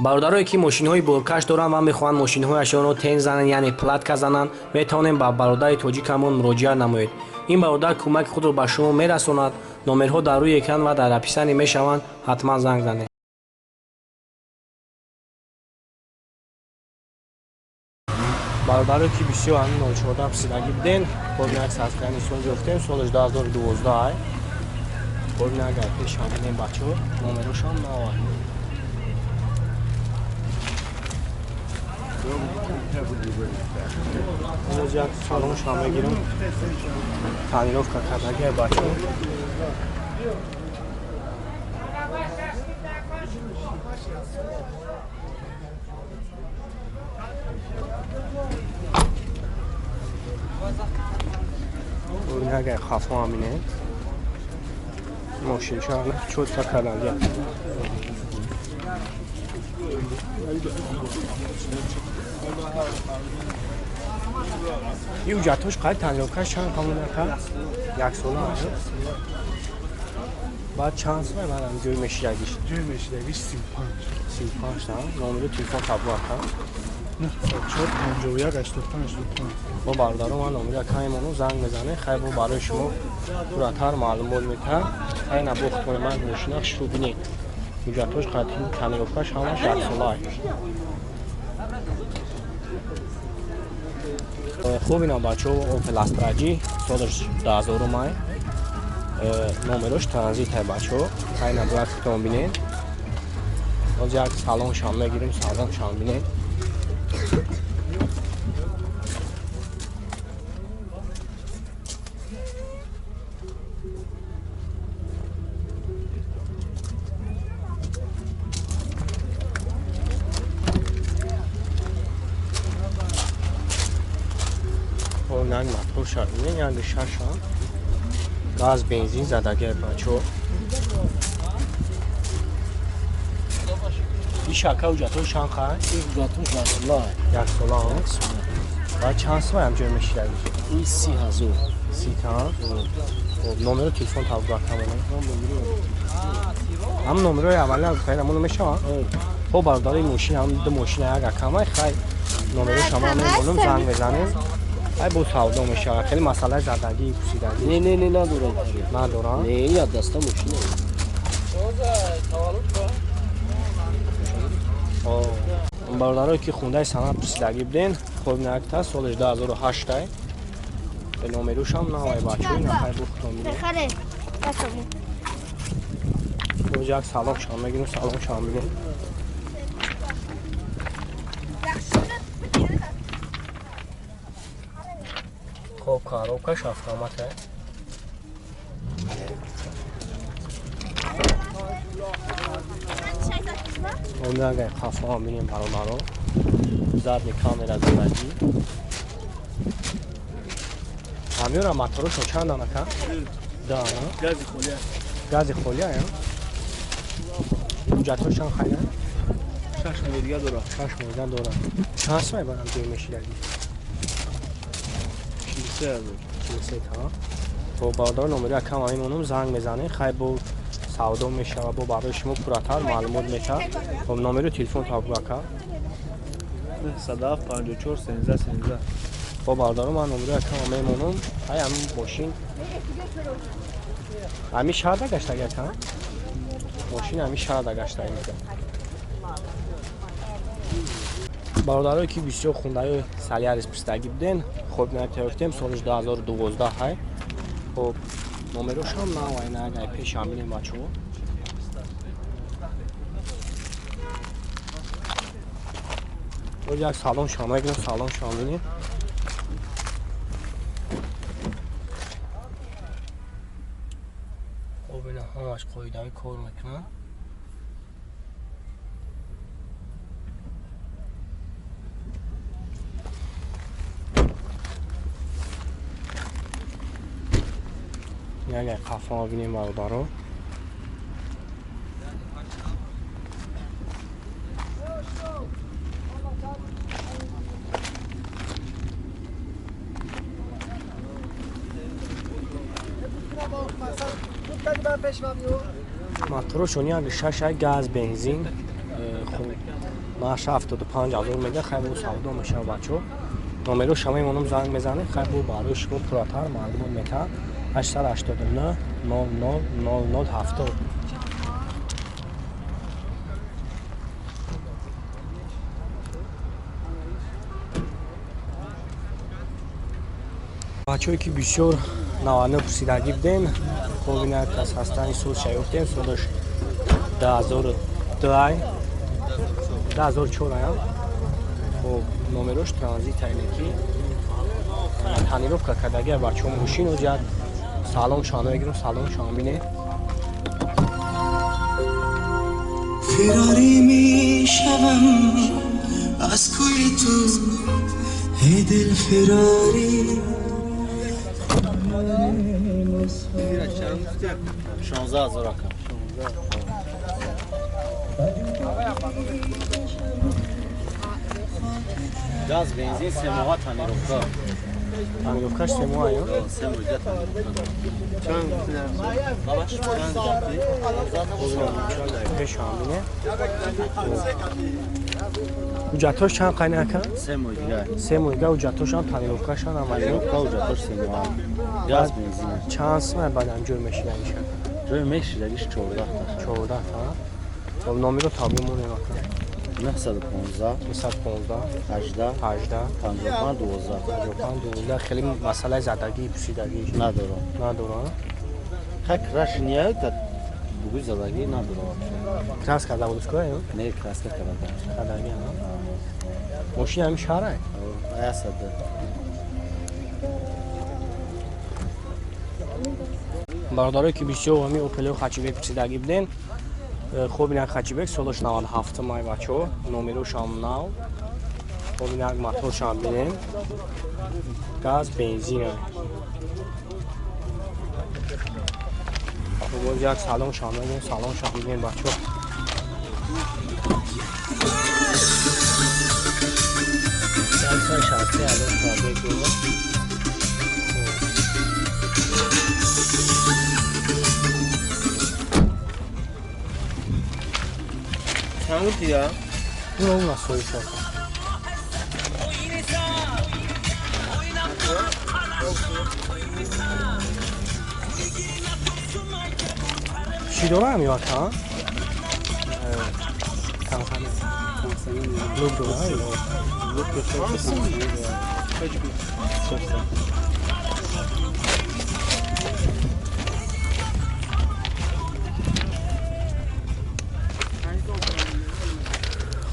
Бародарое ки мошинҳои боркаш доранд ва мехоҳанд мошинҳояшонро тен зананд, яъне платка зананд, метавонем ба бародари тоҷикамон муроҷиат намоед. Ин бародар кӯмаки худро ба шумо мерасонад. Номерҳо дар рӯи экран ва дар описание мешаванд, ҳатман занг занед. Бародарое ки бисёр ҳамин 04 писидагӣ буден, як саскани сол ёфтем, солаш 2012 ай. Бобин агар пеш ҳаминем бачаҳо, номерошам навай. Имрӯз як салоншам мегирам. Тонировка кардагиай бачаҳо. Бобин агар хафо ҳаминем. Мошинча чотка кардагиай. И ҳуҷҷатҳош қайд тонировкаш чанд қамонака? Як сола. Баъд чанд сола баъдам ҷой мешидагиш? Ҷой мешидагиш 35. 35 та. Номери телефон табу ака? 4 51 85 25. Бо бародаро ман номери акаимону занг мезанем, хай бо барои шумо пурратар маълумот метаҳам. Хай на бохтони ман мошина шурӯъ бинед. Ҳуҷҷатҳош қайд тонировкаш ҳамаш як сола. Хуб, ина бачаҳо Opel Astra G солаш 2000 май. Номерош транзит ай бачаҳо. Хайна бояд худтон бинед. Боз як салоншам мегирем, салоншам бинед. Нанг мотор шад, бинед, як шаша. Газ, бензин задагиай бачаҳо. Иш ака ҳуҷҷатҳош чанд қай? Ин ҳуҷҷатҳош як сола. Як сола. Баъд чанд сола ҳам ҷой мешидагиш? Ин 30 000. 30 та. Хоб, номеро телефон табу акамона. Ҳам номерои аввалия гуфтаед, ҳамоно мешавад? Хоб, бародари мошин ҳам ду мошина як акамай, хай номерош ҳама мемонам, занг мезанем. Ай бо савдо мешавад. Хеле масъалаи задагӣ, пусидагӣ. Не, не, не, надорам. Надорам? Не, як даста мошина. Бародарое ки хундаи санъат пусидагӣ буден, хоб якта солаш 2008 ай. Номерушам навай бачаҳо, ина хай бухтон бинед. Боз як салоншам мегирем, салоншам бинем. Хоб, коробкаш автомат ай. Агар хафо бинем бародаро. Задний камера задагӣ. Ҳамёра моторошон чанд анака? Да, Гази холия. Гази холия, я? Ҳуҷҷатҳош чанд хайна? 6 моҳ дига дорад. 6 моҳ дига дорад. Чанд сола барам ҷой мешидагӣ? 43 000. 43 та. Бо бародар номери акам ҳамин занг мезанем, хай бо савдо мешавад, бо барои шумо пурратар маълумот метаҳад. Хоб, номеру телефон табу ака? 97 54 13 13. Бо бародаро ман номери акама мемонам. Ай ҳамин мошин ҳамин шаҳрда гаштаги ака? Мошин ҳамин шаҳрда гаштаги. Бародарое ки бисёр хундаи Солярис писдагӣ буден, хоб натаёфтем, солаш 2012 ҳай. Хоб, номерошам навай, на агар пеш ҳам бинем бачаҳо. Боз як салон шам мегирем, салон шам бинем. Хоб, ина ҳамаш қоидави кор мекунанд. Агар қафо бинем бародаро. Моторошон як шаш газ, бензин. Хуб, Нархша 75 ҳазор мега, хай бо савдо мешава бачаҳо. Номеро шама мемонам, занг мезанед, хай бо барои шумо пурратар маълумот метаҳад. 889 00 00 70. Бачаҳое ки бисёр наварно пурсидагӣ будем, хоб инак аз ҳастани сол шаёфтем, солаш 2002, 2004 ая. Хоб номерош транзит айнеки тонировка кардагия бачаҳо мошин оҷад. Салон шано гирам, салон шано бинед. Фирорӣ мешавам аз кӯи ту, эй дил, фирорӣ. 16 000 ака. Газ, бензин, 3 моҳа тонировка. Тонировкаш 3 моҳа ё? 3 моҳа тонировка. Бабаш. Пешам бинед. Ҳуҷҷатҳош чанд қайна ака? 3 моҳ дига. 3 моҳ дига ҳуҷҷатҳошам, тонировкашам амалиёт. Тонировка, ҳуҷҷатҳош 3 моҳа. Газ, бензин. Чанд сумай баъдан ҷой мешидагиша? Ҷои мешидагиш 14 та. 14 та. Хоб номеро табӣ монем ака. 915. 915. 18. 18. 55 12. 55 12. Хеле масъалаи задагӣ, пусидагӣ надорам. Надорам. Хай краш ния та бугӯи задагӣ надорам вообще. Крас карда будускоя ё? Не, краска карда. Кардагӣ, а? Мошин ҳамин шаҳрай? Аясада. Бародарое ки бисёр ҳамин Опелио хэтчбек пурсидагӣ буден, хоб инак хэтчбек солаш 97 май бачаҳо, номерошам нав. Хоб инак моторшам бинем, газ, бензин. Боз як салоншам мегирем, салоншам бинем бачаҳо. 163 000 пробег дорад. Чанд гуфти я? Ура, ура, соиша. Чӣ дорам ё ака? Камхана. Лук дора ё? Лук дошта.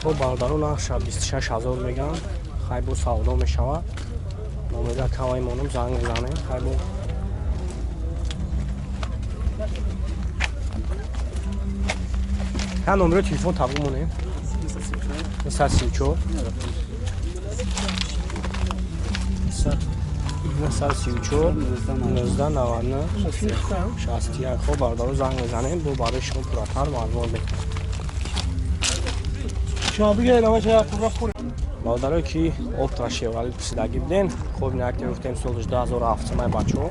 Хоб бародаро, нархша 26 ҳазор меган, хай бо савдо мешавад. Номера камай монум, занг мезанем, хай бо. Ка номеро телефон табу монем. 934 934 19 99 61. Хоб бародаро, занг мезанем, бо барои шумо пурратар маълумот мекунем. Бародарое ки Оптра Шевролет пурсидагӣ буден, хоб инак гирифтем, солаш 2007 май бачаҳо.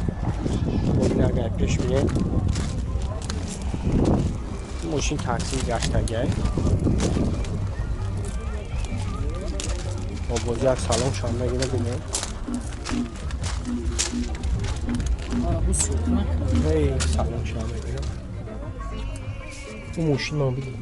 Хоб инак ай пеш бинем. Мошин такси гаштагиай. Хоб боз як салон шам мегира, бинем. Эй, салон шам мегира. Ӯ мошин ман бигир.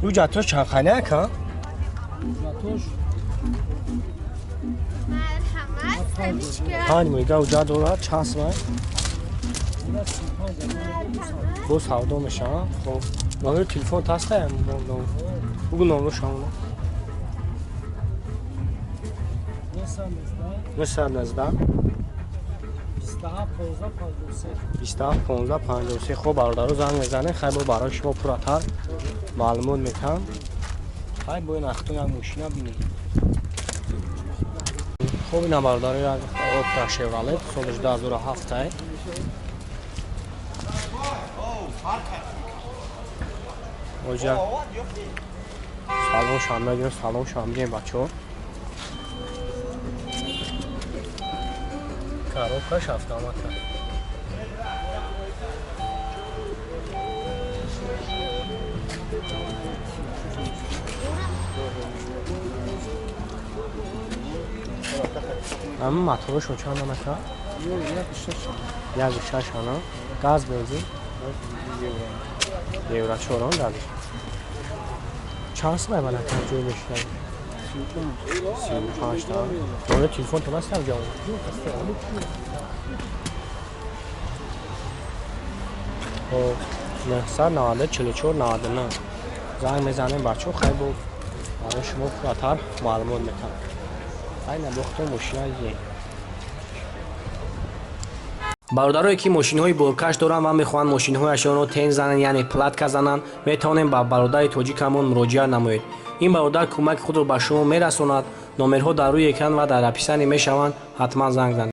Ҳуҷҷатҳош чанд қайна ака? Ҳуҷҷатҳош Марҳамат, самичка. 5 моҳига ҳуҷҷат дорад, чанд сумай? Бо савдо мешавад. Хоб номери телефон таста? Бугу номер шамона. 919 27 15 53. 27 15 53. Хоб бародаро, занг мезанем, хай бо барои шумо пурратар маълумот метаҳам. Хай бо ин ахтон як мошина бинем. Хоб, ина, бародаро, як Оптра Шевролет, солиш 2007 ай. Оҷа салон шам мегирем, салон шам мегирем, бачаҳо. Коробкаш автомата. Ама моторошон чанд анака? 1,6 ана. Газ, бензин? Евро чорон газиш. Чанд сумай балака ҷой мешинад? 35 та. Номер телефонтон аст ҷавон? Хоб, 990 44 99 занг мезанем, бачаҳо, хай, бо барои шумо пурратар маълумот метавон. Айна бохто мошина дидем. Бародарое, ки мошинҳои боркаш доранд ва мехоҳанд мошинҳояшонро тен зананд, яъне платка зананд, метавонем ба бародари тоҷикамон муроҷиат намоед. Ин бародар кӯмаки худро ба шумо мерасонад. Номерҳо дар рӯи экран ва дар описание мешаванд, ҳатман занг занед.